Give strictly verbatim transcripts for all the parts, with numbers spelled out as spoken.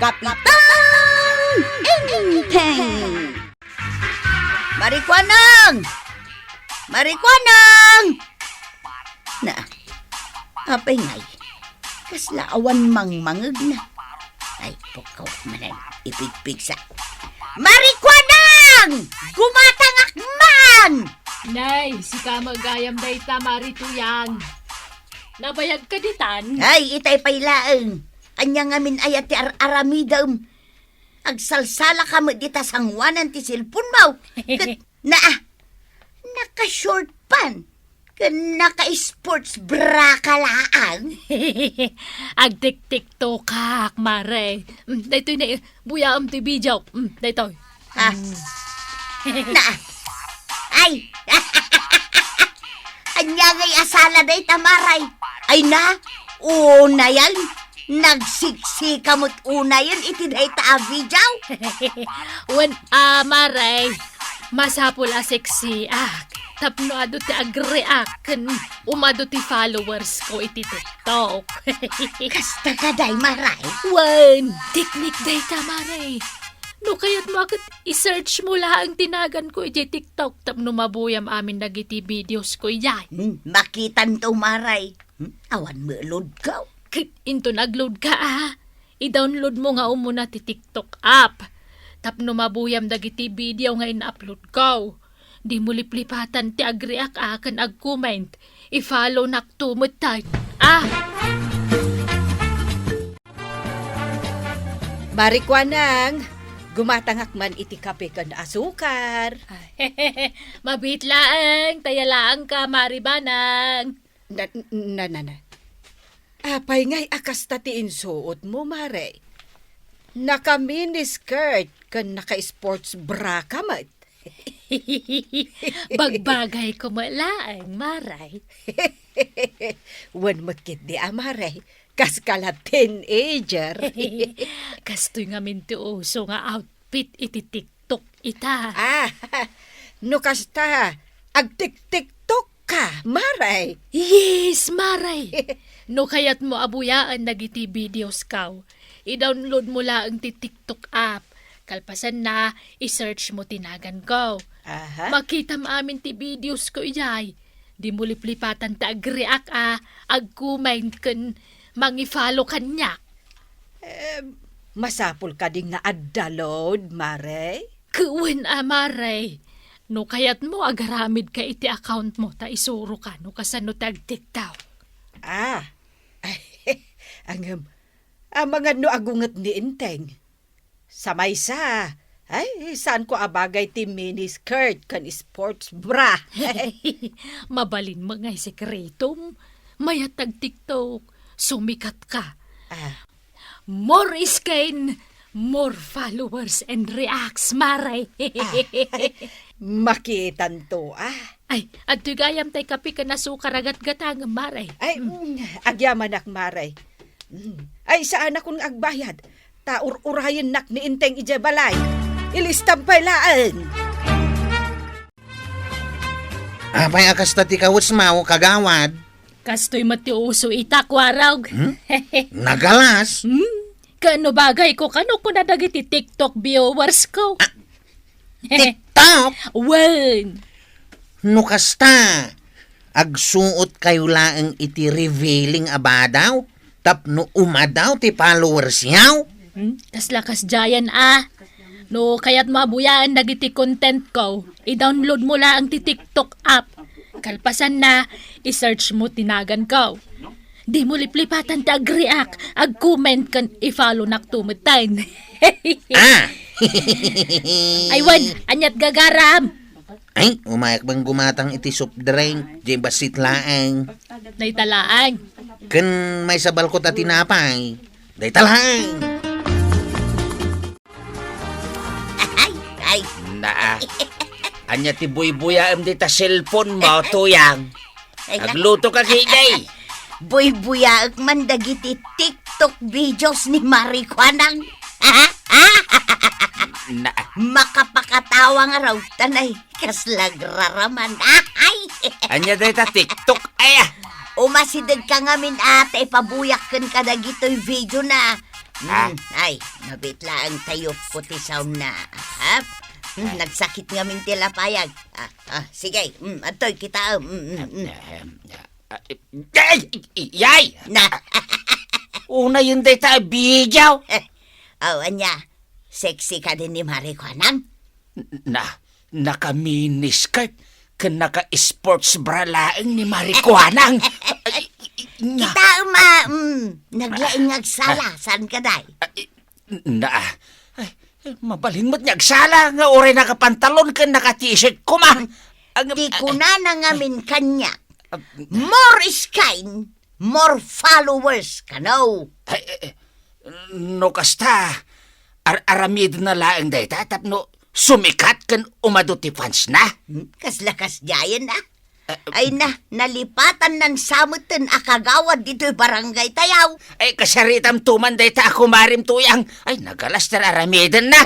Kapitan Enteng! Marikuanang! Marikuanang! Na, apay ngay? Kasla awan mangmangegna. Ay, pukaw manen, ipigpigsa. Marikuanang! Gumatangak man! Nay, sika met gayam dayta, Mari Tuyang. Nabayag ka ditan? Ay, itay pay laeng. Ania ngamin aya ti ar-aramidem? Agsalsalaka met dita sanguanan ti cellphone mo. Ket, naa, naka-short pant ken naka-sports bra ka laang. Agtik-tiktokak, Mare. Mm, daytoy na, buyaem ti video. Mm, daytoy. Ah. Mm. Na. Ay. Ania ngay a sala dayta, Maray? Ay na, unayen. Nagsiksika met unayen iti dayta a video. Wen, ah, Maray, masapul a seksiak tapno adu ti agreact ken umadu ti followers ko iti TikTok. Kasta ka, day, Maray? Wen, teknik dayta, Maray. No kayatmo a ket i-search mo laeng ti naganko idiay TikTok tapno mabuyam amin dagiti videos ko idiay. Hmm, makitanto, Maray. Hmm, awan met load ko. Ket inton nag-load ka, ah, i-download mo nga umuna ti TikTok app tapno mabuyam dagiti video nga in-upload ko. Dimo liplipatan ti agreact, ah, ken ag-comment. I-follow nakto metten. Ah! Marikuanang, gumatangak man iti kape ken asukar. Mabiit laeng, taya laeng ka, Mari Banang. Na, na, na, na. Apay ngay a kasta ti insuot mo, Mare? Naka-mini skirt ken naka-sports bra ka met. Bagbagay ko met laeng, Maray. Wen met ketdi a, Maray, kas ka la teenager. Kastoy ngamin ti uso nga outfit iti TikTok ita. Ah, no kasta, agtik-TikTok ka, Maray. Yes, Maray. No kayatmo a buyaen dagiti videos ko, i-download mo laeng ti TikTok app. Kalpasanna, i-search mo ti naganko. Aha. Makitam amin ti videos ko idiay. Dimo liplipatan ti agreact a, ag-comment ken mangi-follow kaniak. Eh, masapul kadi nga adda load, Mare? Wen a, Mare. No kayatmo, agaramid ka iti account mo, ta isuro ka no kasano ti agtiktaw. Ah, ngem, amangan no agunget ni Enteng. Sa maysa, ay, saan ko a bagay ti mini skirt ken sports bra. Mabalin met ngay sekretom. Mayat ag-TikTok, sumikat ka. Ah. More skin, more followers and reacts, Mare. Ah, makitanto, ah. Ay, adtoy gayam tay kape ken asukar a gatgatangem, Mare. Ay, mm, agyamanak, Mare. Mm. Ay, saanakon nga agbayad. Ta ur-urayennak ni Enteng idiay balay. Ilistam pay laeng. Apay a kasta ti kawesmo, kagawad? Kastoy met ti uso ita, kuarog. Hmm? Nagalas? Hmm? Ken no bagay ko, kano kuna dagiti TikTok viewers ko? Ah, TikTok? Wen. No kasta, agsuot kayo laeng iti revealing a badaw tapno umadaw ti followers yaw? Hmm? Kasla kasdiayen a. No kayatmo a buyaen dagiti content ko, i-download mo laeng ti TikTok app. Kalpasanna, i-search mo ti naganko. Dimo liplipatan ti agreact, ag-comment ken i-follow nakto metten. Ah! Ay, wen, aniat gagaram? Ay, umayak bang gumatang iti soft drink, diay bassit laeng. Dayta laeng. Ken maysa balkot a tinapay. Dayta laeng. Ay, ay. Naa. Ania ti buybuyaem dita cellphone mo, Tuyang? Ay, na- Agluto ka, Gigay. Buybuyaek man dagiti TikTok videos ni Marikuanang. Na- Makapakatawa nga raw, tanay. Kasla agraraman. Ay! Ania dayta TikTok? Ay, ah! Umasideg ka ngamin, ate, ipabuyak ken kadagitoy video na. Ha? Mm, ay, mabit laeng tayo ko ti saom na, ha? Mm, nagsakit ngamin ti lapayag. Ah, ah, sige, mm, adtoy, kita, mm, mm, mm. Ahem, ah, ah, eh, ay, ay, ay! Na. Unayen dayta a video. Aw, ania, sexy kadi ni Mari Kuanang? Na, naka-miniskirt ken naka-sports bra laeng ni Mari Kuanang. Ay, na. Kita, ma, mm, naglaing nga agsala, saan ka, day? Ay, na, ay, mabalin met nga agsala nga uray nakapantalon ken naka-t-shirt koma. Ang, ti kunana ngamin kaniak, ah, more skin, more followers, kano? Ay, eh, eh, no kasta, ar-, aramidenna laeng dayta tapno sumikat ken umadu ti fans na? Hmm, kasla kasdiayen, ah. Ah, ay na, nalipatan nan sameten a kagawad ditoy barangay tayaw. Ay, kasaritam tuman dayta a kumarim tuyang. Ay, nagalas ti ar-aramidenna.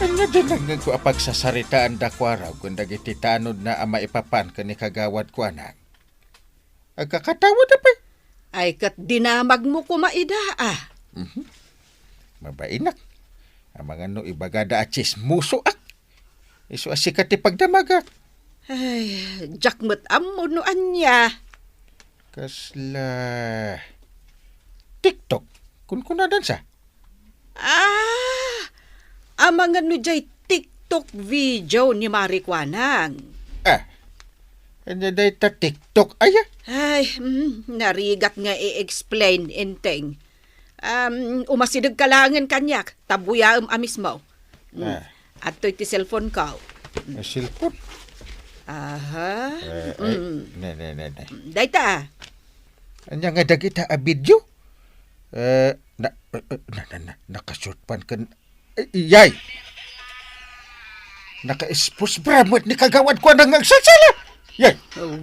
Ania dinengngegko a pagsasaritaan da Kuarog ken dagiti tanodna a maipapan ken ni Kagawad Kuanang? Agkakatawa da pay. Ay, ket dinamagmo koma ida, ah. Mhm. Mabainak. Amangan no ibagada a tsismosoak. Isu a sika ti pagdamagak. Ay, diak met ammo no ania. Kasla TikTok. Kunkunadan sa? Ah, amangan no jay TikTok video ni Mari Kuanang. Ah, ania dayta TikTok, aya? Ay, mm, narigat nga i-explain, Enteng. Um, umasideg ka laengen kaniak, ta buyaem a mismo. Mm. Ah. Adtoy ti cellphone ko. Ah, cellphone? Aha. Eh, ay, mm, ne, ne, ne, ne. Dayta. Ania nga dagita a video? Eh, na, eh, eh, na, na, na, naka-short pant ken, eh, iyay! Naka-sports bra met ni Kagawad Kuanang nga agsalsala! Yay!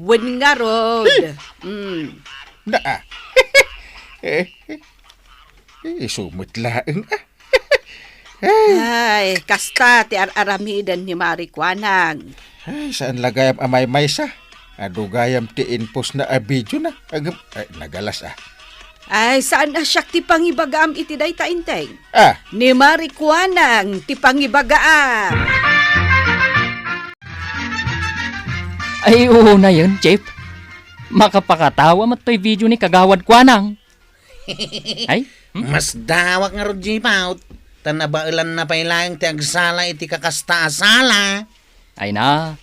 Wen ngarud. Eh! Mm. Na, ah. Eh, eh, eh, isu met laeng, ah. Ay. Ay, kasta ti ar-aramiden ni Mari Kuanang. Ay, saan la gayam a maymaysa? Adu gayam ti inpostna a video na. Agem, ay, nagalas, ah. Ay, saan a siak ti pangibagaam iti dayta, Enteng? Ah. Ni Mari Kuanang ti pangibagaam. Ay, unayen, Chief. Makapakatawa met toy video ni Kagawad Kuanang. Ay? Hmm? Masdawak ngarud, Jipawt, ta nabaelanna pay laeng ti agsala iti kakasta a sala. Ay na,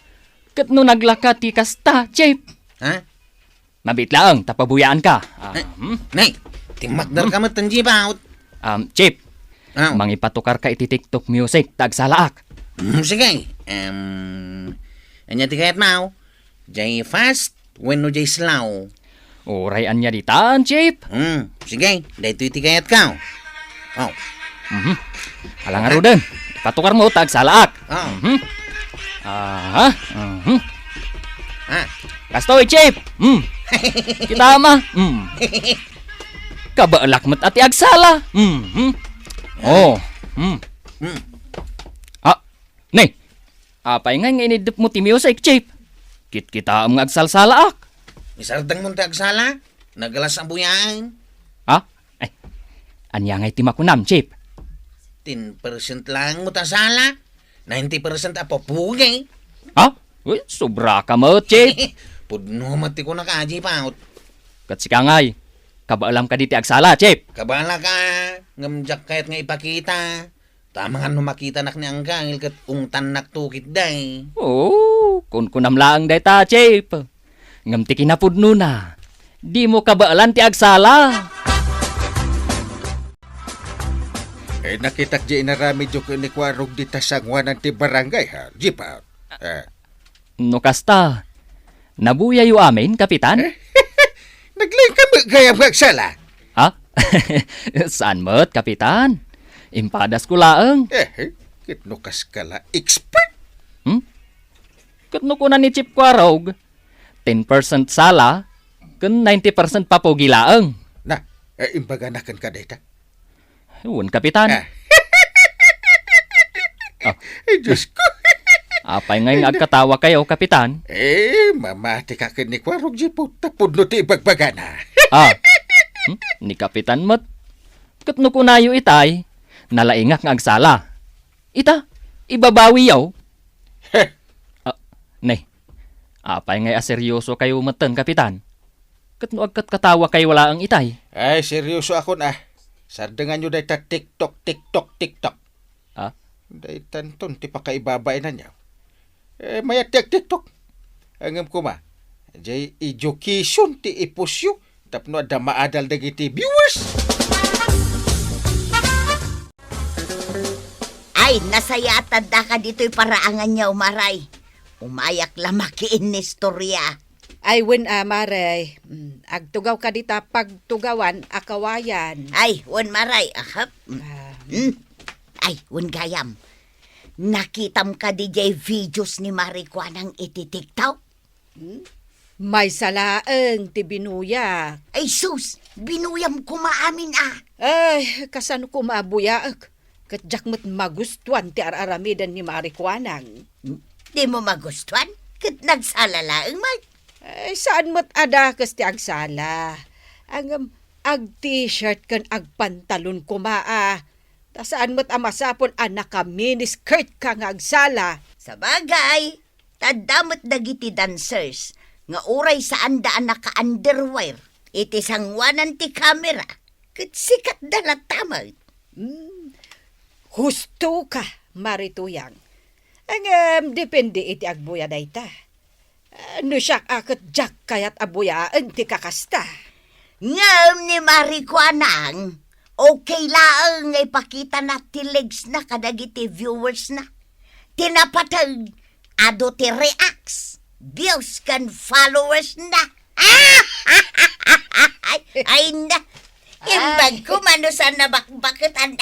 ket no naglaka ti kasta, Chief? Ha? Mabit laeng, ta pabuyaanka. Ah, eh, hmm? Nay, timmakderka met, Jipawt. Um, Chief, ah, mangipatukarka iti TikTok music, ta agsalaak. Hmm, sige. Em, ania ti kayatmo? Jay fast wenno jay slow? Uray ania ditan, Chief. Hmm, sige, daytoy ti kayatko. Oh. Mhm. Ala ngaruden, ipatukarmo ta agsalaak. Oh. Mhm. Aha. Mhm. Ah. Kastoy, Chief. Hmm. Kita ma. Hmm. Kabaelak met a ti agsala. Mhm. Oh. Hmm. Hmm. Ah, ne. Apay ngay nga iniddepmo ti music, Chief? Kitkitaem nga agsalsalaak. Isardengmon ti agsala? Nagalas a buyaen. Ha? Ay, ania ngay ti makunam, Chief? Ten percent laeng met a sala, ninety percent a pupugi. Ha? Uy, sobraka met, Chief. Pudno met ti kunaka, Chief, ah. Ket sika ngay, kabaelam kadi ti agsala, Chief? Kabaelak, ngem diak kayat nga ipakita. Ta amangan no makitanak ni Angkel ket ungtannakto ketdi. Oo, kunkunam laeng dayta, Chief. Ngem ti kinapudnona, dimo kabaelan ti agsala. Eh, nakitak di inaramidyo ken ni Kuarog dita sangoanan ti barangay, ha, Chief, ha? Eh. No kasta, nabuyayo amin, Kapitan? Naglaing ka met gayam nga agsala? Ha? Saan met, Kapitan? Impadasko laeng. Eh, ket no kaska la expert? Hmm? Ket no kuna ni Chief Kuarog, ten percent sala, ken ninety percent papugi laeng. Na, eh, imbagana kenka dayta? Wen, Kapitan. Ah. Ah. Ay, Diyos ko. Apay ngay nga agkatawa kayo, Kapitan? Eh, mamati ka ken ni Kuarog Jipot, ta pudno ti ibagbagana. Ah. Hmm? Ni Kapitan met. Ket no kunayo itay, nalaingak nga agsala. Ita, ibabawiyo. Heh. Ah, ne, apay ngay a seryoso kayo metten, Kapitan? Ket no agkatkatawa kayo laeng itay? Ay, seryoso akon, ah. Sardenganyo dayta TikTok, TikTok, TikTok. Ah? Daytanton ti pakaibabainanyo. Eh, mayat ti agtiktok. Ngem koma, jay education ti ipusyo tapno adda maadal dagiti viewers. Ay, nasayaat daka ditoy paraanganyo, Maray. Umayak la makiinnistorya. Ay, wen a, Maray. Mm, agtugaw ka dita pagtugawan a kawayan. Ay, wen, Maray. Ahap. Mm. Ah. Mm. Ay, wen gayam. Nakitam kadi jay videos ni Maray Kuanang iti TikTok? Hmm? Maysa laeng ti binuyak. Ay sus, binuyam koma amin a. Ay, kasano koma a buyaek? Ket diak met magustuan ti ar-aramiden ni Maray Kuanang. Hmm? Dimo magustuan? Ket nagsala laeng met. Ay, saan met a dakes ti agsala. Ngem, ag-t-shirt ken agpantalon koma a. Ta saan met a masapul a naka-miniskirt ka nga agsala. Sabagay, ta adda met dagiti dancers nga uray saanda a naka-underwear iti sanguanan ti kamera, ket sikatda latta met. Hmm, husto ka, Maray Kuanang. Ngem, depende iti agbuya dayta. No siak a ket diak kayat a buyaen ti kakasta. Ngem ni Maray Kuanang, okay laeng nga ipakitana ti legsna kadagiti viewersna. Ti napateg, adu ti reacts, views, ken followersna. Ay, ay na. Imbag ko, mano saan nabakbaketan.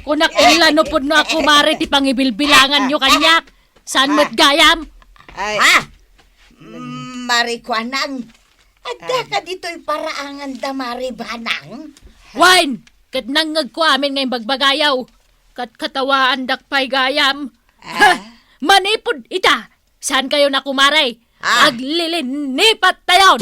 Kunak ila no pudno a kumare ti pangibilbilanganyo kaniak. Saan met gayam? Ay. Ha? Mm, Maray Kuanang, adda ka ditoy paraangan da Maray Banang? Wen, ket nangngegko amin nga imbagbagayo. Ket katawaandak pay gayam. Ah. Ha? Manipud ita, saan kayo na kumare? Ah. Aglilinipat tayon!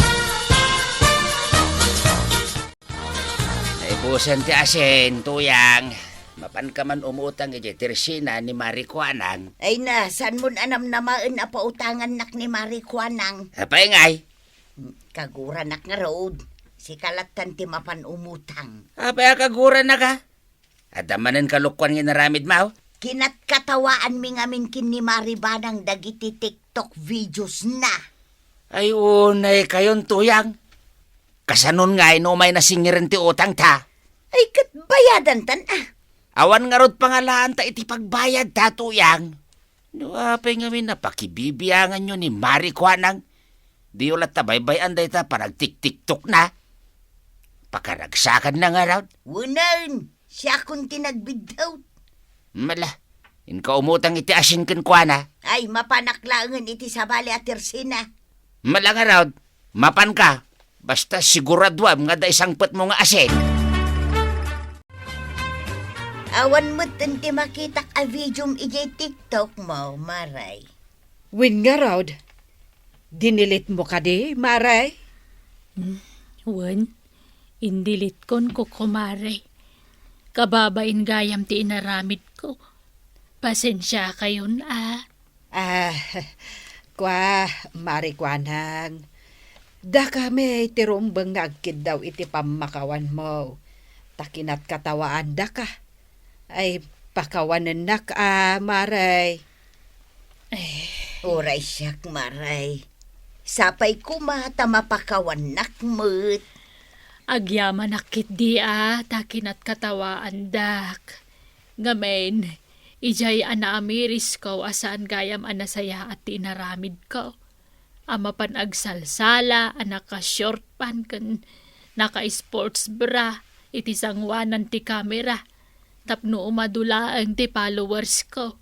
Naibusen ti asin, Tuyang. Mapanka man umutang iti tersina ni Maray Kuanang. Ay na, saan mon a namnamaen a pautangannak ni Maray Kuanang? Apay ngay? Kaguranak ngarud, sika lattan ti mapan umutang. Apay a kaguranak a? Adda manen kalokuan nga inaramidmo? Kinatkatawaanmi ngamin ken ni Maray Banang dagiti TikTok videosna. Ay, unay kayon, Tuyang. Kasanon ngay no umay nasingiren ti utangta? Ay, ket bayadantan a. Awan ngarud pangalaanta iti pagbayadta, Tuyang. No apay ngamin a pakibibianganyo ni Maray Kuanang, diyo latta baybay-an dayta panagtiktiktokna. Pakaragsakanna ngarud. Wen, siakon ti nagbiddut. Mala, inka umutang iti asin kenkuana. Ay, mapanak laengen iti sabali a tersina. Mala ngarud, mapanka. Basta siguraduam nga adda isangpetmo nga asin. Awan metten ti makitak a videom idiay TikTok mo, Maray. Wen ngarud, dinelete mo kadi, Maray? Hmm, wen, indeletekon ko, kumare. Kababain gayam ti inaramidko. Pasensiakayon a. Ah, kua, Maray Kuanang. Dakami ti rumbeng nga agkiddaw iti pammakawanmo. Ta kinatkatawaandaka. Ay, pakawanennak a, Maray. Eh. Uray siak, Maray. Sapay koma ta mapakawannak met. Agyamanak ketdi a, ta kinatkatawaandak. Ngamin, idiay a naamirisko a saan gayam a nasayaat ti inaramidko. A mapan agsalsala a naka-short pant ken naka-sports bra iti sanguanan ti kamera tapno umadu laeng ti followersko.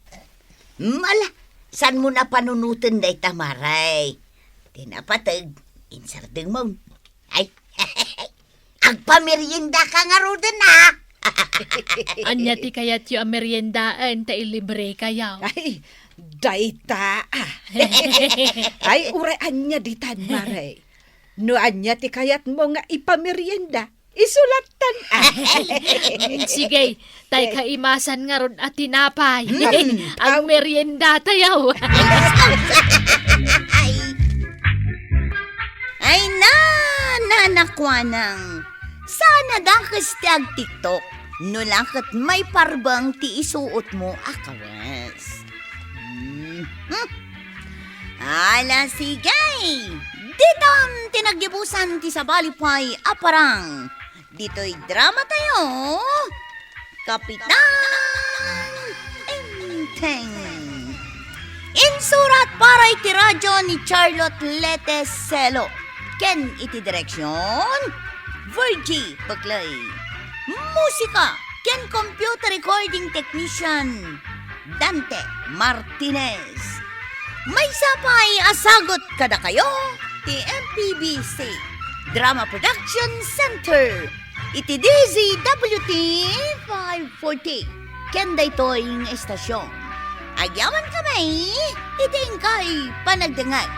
Mala, saan mo napanunoten dayta, Maray? Ti napateg, insardengmon. Ay, agpameriendaka ngaruden a. Ania ti kayatyo a meriendaen ta ilibrekayo? Ay, dayta a. Ay, uray ania ditan, Maray. No ania ti kayatmo nga ipamerienda, isu lattan. Mm, sige, tay kaimasan ngarud a tinapay. Mm, agmeriendatayo. Ay, na, nanakuanang. Saan a dakes ti agtiktok? No la ket maiparbeng ti isuotmo a kawes. Hmm. Hmm. Ala, sige. Ditan ti naggibusan ti sabali pay a parang. Ditoy dramatayo, Kapitan Enteng. Insurat para iti radyo ni Charlotte Lete Celo, ken iti direksyon, Virgie Peclay. Musika ken computer recording technician, Dante Martinez. Maysa pay a sagut kadakayo ti M P B C Drama Production Center iti D Z W T five forty. Ken daytoy nga estasyon, agyamankami iti inkay panagdengngeg.